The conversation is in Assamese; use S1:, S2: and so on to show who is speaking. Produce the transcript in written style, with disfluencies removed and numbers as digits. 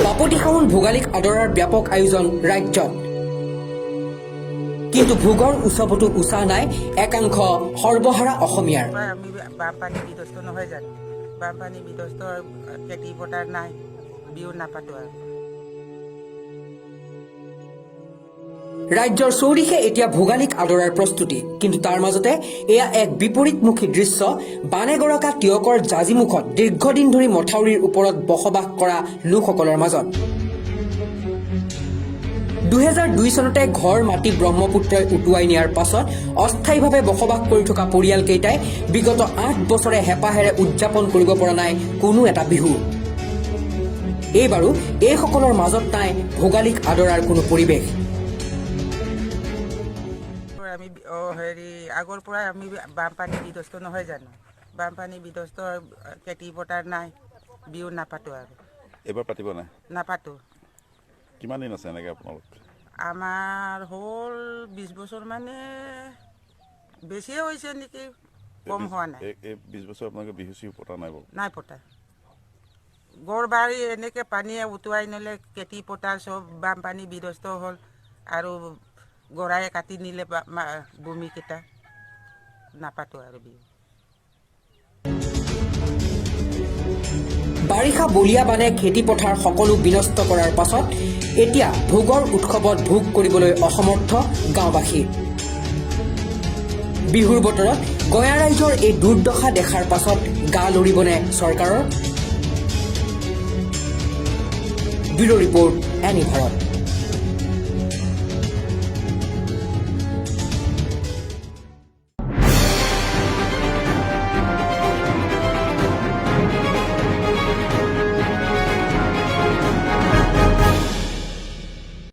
S1: বাপতি সাহোন ভোগালীক আদৰাৰ ব্যাপক আয়োজন ৰাজ্যত। কিন্তু ভোগৰ উৎসৱতো উছাহ নাই একাংশ সৰ্বহাৰা অসমীয়াৰ।
S2: আমি বানপানী বিধ্বস্ত নহয় জানো? বানপানী বিধ্বস্ত, খেতি পথাৰ নাই, বিহু নাপাতো আৰু।
S1: ৰাজ্যৰ চৌদিশে এতিয়া ভোগালীক আদৰাৰ প্ৰস্তুতি। কিন্তু তাৰ মাজতে এয়া এক বিপৰীতমুখী দৃশ্য বানে গৰকা টীয়কৰ জাজিমুখত দীৰ্ঘদিন ধৰি মথাউৰিৰ ওপৰত বসবাস কৰা লোকসকলৰ মাজত। 2002 চনতে ঘৰ মাটি ব্ৰহ্মপুত্ৰই উটুৱাই নিয়াৰ পাছত অস্থায়ীভাৱে বসবাস কৰি থকা পৰিয়ালকেইটাই বিগত 8 বছৰে হেঁপাহেৰে উদযাপন কৰিব পৰা নাই কোনো এটা বিহু। এইবাৰো এইসকলৰ মাজত নাই ভোগালীক আদৰাৰ কোনো পৰিৱেশ।
S2: আমি হেৰি আগৰ পৰাই আমি বানপানী বিধ্বস্ত নহয় জানো? বানপানী বিধ্বস্ত, খেতি পথাৰ নাই, বিহু নাপাতো আৰু।
S3: এইবাৰ পাতিব নাই?
S2: নাপাতো।
S3: কিমান দিন আছে এনেকৈ আপোনালোক?
S2: আমাৰ হ'ল 20 বছৰ, মানে বেছিয়ে হৈছে নেকি, কম হোৱা নাই।
S3: এই 20 বছৰ আপোনালোকে বিহু চিহু পতা নাই বাৰু?
S2: নাই পতা। ঘৰ বাৰী এনেকৈ পানীয়ে উটুৱাই নিলে, খেতি পথাৰ চব বানপানী বিধ্বস্ত হ'ল আৰু গৰাই কাটি নিলে ভূমিকেইটা। নাপাতো আৰু বিহু।
S1: বাৰিষা বলীয়া বানে খেতি পথাৰ সকলো বিনষ্ট কৰাৰ পাছত এতিয়া ভোগৰ উৎসৱত ভোগ কৰিবলৈ অসমৰ্থ গাঁওবাসী। বিহুৰ বতৰত গঞা ৰাইজৰ এই দুৰ্দশা দেখাৰ পাছত গা লৰিবনে চৰকাৰৰ? Bureau report, N E Bharat.